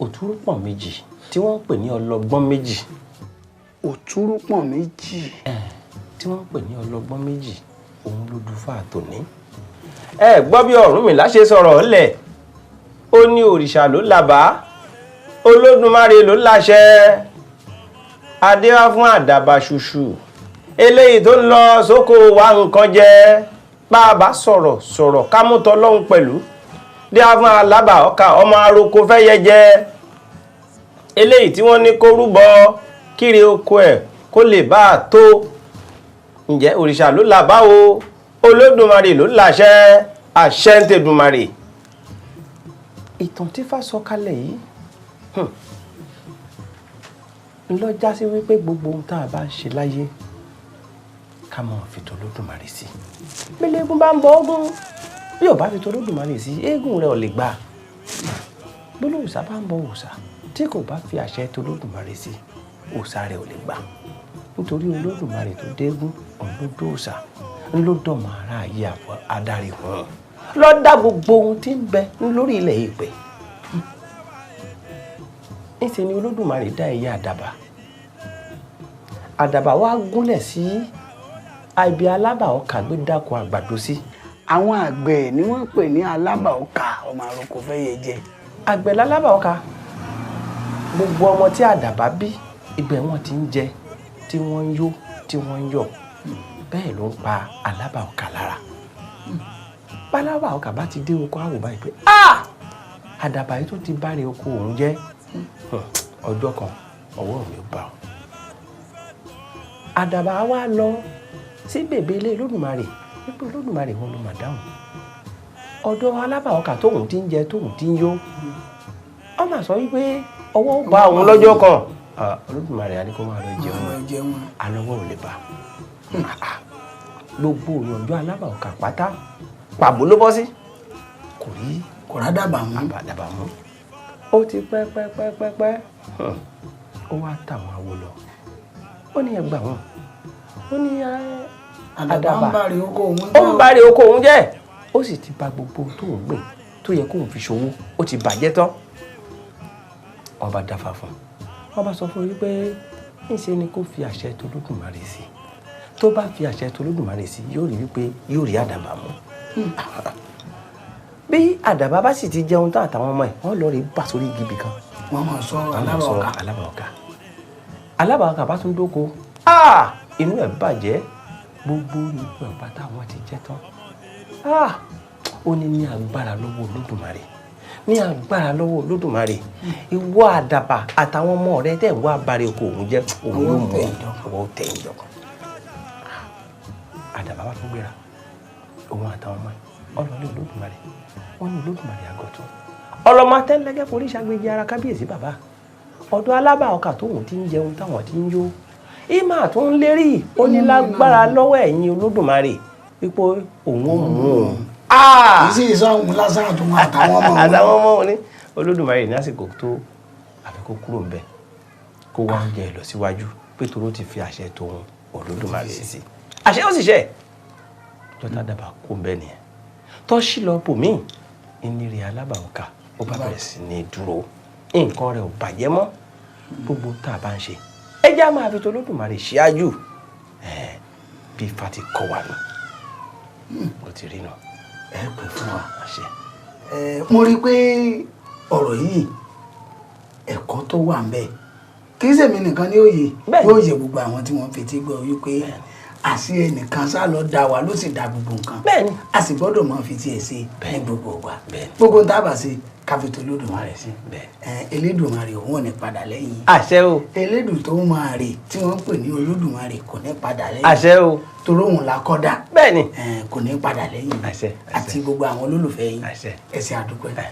Òtúrúpọ̀n méjì tí wọ́n ń pè ní ọlọ́gbọ́n méjì. Òtúrúpọ̀n méjì. Tí wọ́n ń pè ní ọlọ́gbọ́n méjì, òun ló dúfà tòní. Ẹ gbọ́ bí Ọ̀rúnmìlà ṣe sọ̀rọ̀ ńlẹ̀. Ó ní òrìṣà ló làbá, Olódùmarè ló láṣẹ. Adé wá fún àdàbà ṣùṣù eléyìí tó ń lọ sóko wá nǹkan jẹ. Bá a bá sọ̀rọ̀ sọ̀rọ̀, ká mú tọlọ́hun pẹ̀lú. Dé wá fún alábà ọkà, ọmọ aroko fẹ́ yẹ jẹ, eléyìí tí wọ́n ní kó rúbọ kiri oko ẹ̀ kó lè bá a tó. Ǹjẹ́ òrìṣà ló làbá o, Olódùmarè ló láṣẹ, àṣẹ ń tẹdùmarè. Ìtàn tí Ifá sọ kalẹ̀ yìí ńlọ já sí wípé gbogbo ohun tá a bá ń ṣe láyé, ká máa fi tOlódùmarè sí. Bílẹ̀gùn bá ń bọ ọ́gùn, bí ò bá fi tOlódùmarè sí, eégún rẹ̀ ò lè gbà. Bólóòṣà bá ń bọ òòṣà, tí kò bá fi àṣẹ tOlódùmarè sí, òòṣà rẹ̀ ò lè gbà, nítorí Olódùmarè tó dégún, òun ló dóòṣà, ń ló dọ̀mọ̀ ara ayé àfọ adarí hàn lọ dá gbogbo ohun tí ń bẹ lórí ilẹ̀ ìpẹ́. Níṣẹ́ ni Olódùmarè dá ẹyẹ àdàbà. Àdàbà wá gúnlẹ̀ sí ibi alábà ọkà gbé dáko àgbàdo sí. Àwọn àgbẹ̀ ni wọ́n ń pè ní alábà ọkà, ọmọ àròkọ fẹ́ yẹ jẹ. Àgbẹ̀ lálábà ọkà. Gbogbo ọmọ tí àdàbà bí, ibẹ̀ wọ́n ti ń jẹ, tí wọ́n ń yó, tí wọ́n ń yọ̀. Bẹ́ẹ̀ ló ń pa alábà ọkà lára. Bálábà ọkà bá ti dé oko, àwò báyìí pé àdàbà yìí tó ti báre oko òun jẹ́, ọjọ́ kan ọwọ́ mi ò bá ọ. Àdàbà wa lọ sí bèbè ilé Olódùmarè wípé Olódùmarè, wọn ló mà dáhùn ọ̀dọ̀ alábà ọkà tóun ti ń jẹ, tóun ti ń yó. Ọ mà sọ wípé ọwọ́ ó bá òun lọ́jọ́ kan. Olódùmarè á ní kó máa lọ jẹun, alọ́wọ́ ò lè bá. Gbogbo òyànjú alábà ọkà pátá, pàbó ló bọ́ sí, kò rí. Kò rádàbà mú. Àbàdàbà mú. Ó ti pẹ́ pẹ́ pẹ́ pẹ́ pẹ́, ó wá tàwọn awo lọ. Ó ní ẹgbà wọn, ó ní àdàbà ń bá rí oko òun. Ó ń bá rí oko òun jẹ́, ó sì ti bà gbogbo tóun gbìn tó yẹ kóun fi ṣòwò, ó ti bàjẹ́ tán. Ọba dáfà fún un. Ọba sọ fún un wípé ńṣe ni kó fi àṣẹ tOlódùmarè sí. Tó bá fi àṣẹ tOlódùmarè sí, yóò rí wípé yóò rí àdàbà mú. Bí àdàbà bá sì ti jẹun tán, àtàwọn ọmọ ẹ̀, wọ́n lọ rí bà sórí igi ibì kan. Wọ́n máa sọ alábà ọkà. Alábà ọkà. Alábà ọkà bá tún dóko, inú ẹ̀ bàjẹ́. Gbogbo ikú ẹ̀ pátá, wọn ti jẹ tán. Ó ní ní agbára lọ́wọ́ Olódùmarè, ní agbára lọ́wọ́ Olódùmarè, ìwọ àdàbà àtàwọn ọmọ rẹ tẹ̀ ń wá abàrẹ̀ oko òun jẹ́, òun yóò mú ọwọ́ tẹ̀ ń jọkàn. Àdàbà bá tún gbéra, òun àtàwọn ọmọ ẹ̀, ọlọ́lẹ̀ Olódùmarè. Wọ́n ní Olódùmarè àgọ̀tún, ọlọ́mọ atẹ́lẹ́gẹ́ forí ṣàgbéjì ara. Kábíyèsí bàbá, ọ̀dọ̀ alábà ọkà tóun ti ń jẹun, táwọn ti ń yó, ìmà tó ń lérí, ó ní lágbára lọ́wọ́ ẹ̀yin Olódùmarè wípé òun ò mú òun. Kì í sì sọ òun lásán, àtòun àtàwọn ọmọ òun. Àtàwọn ọmọ òun ní. Olódùmarè ní àsìkò tó, àfi kó kúrò ńbẹ̀, kó wá oúnjẹ lọ síwájú, pé toró ti fi àṣẹ tóun Olódùmarè sí, àṣẹ ó sì ṣe. Jọta dàbà kó ń bẹ nìyẹn, tó ṣì lọ bòmíì, ìnírí alábàáká ó bá bẹ̀rẹ̀ sí ní dúró, nǹkan rẹ̀ ò bàjẹ́ mọ́. Gbogbo tá a bá ń ṣe, ẹ jẹ́ á máa fi tOlódùmarè ṣíájú bí Ifá ti kọ́ wa nù, ó ti rí nù. Ẹ pè fún wa. Àṣẹ. Mo rí i pé ọ̀rọ̀ yìí, ẹ̀kọ́ tó wà ń bẹ, kì í ṣèmi nìkan ní òye, yóò yẹ gbogbo àwọn tí wọ́n fetí gbọ́ wípé àṣì ẹnìkan sá lọ dá wa, ló sì dá gbogbo nǹkan. A sì gbọ́dọ̀ máa fi tiẹ̀ ṣe ní gbogbo ìgbà. Gbogbo ń tábà ṣe, ká fi tOlódùmarè sí. Elédùmarè òun ò ní padà lẹ́yìn. Àṣẹ o. Elédùn tó máa rè tí wọ́n ń pè ní Olódùmarè kò ní padà lẹ́yìn. Àṣẹ o. Torí òun la kọ́ dà. Bẹ́ẹ̀ni. Kò ní padà lẹ́yìn. Àṣẹ. Àti gbogbo àwọn olólùfẹ́ yín. Àṣẹ. Ẹ ṣé, àdúpẹ́.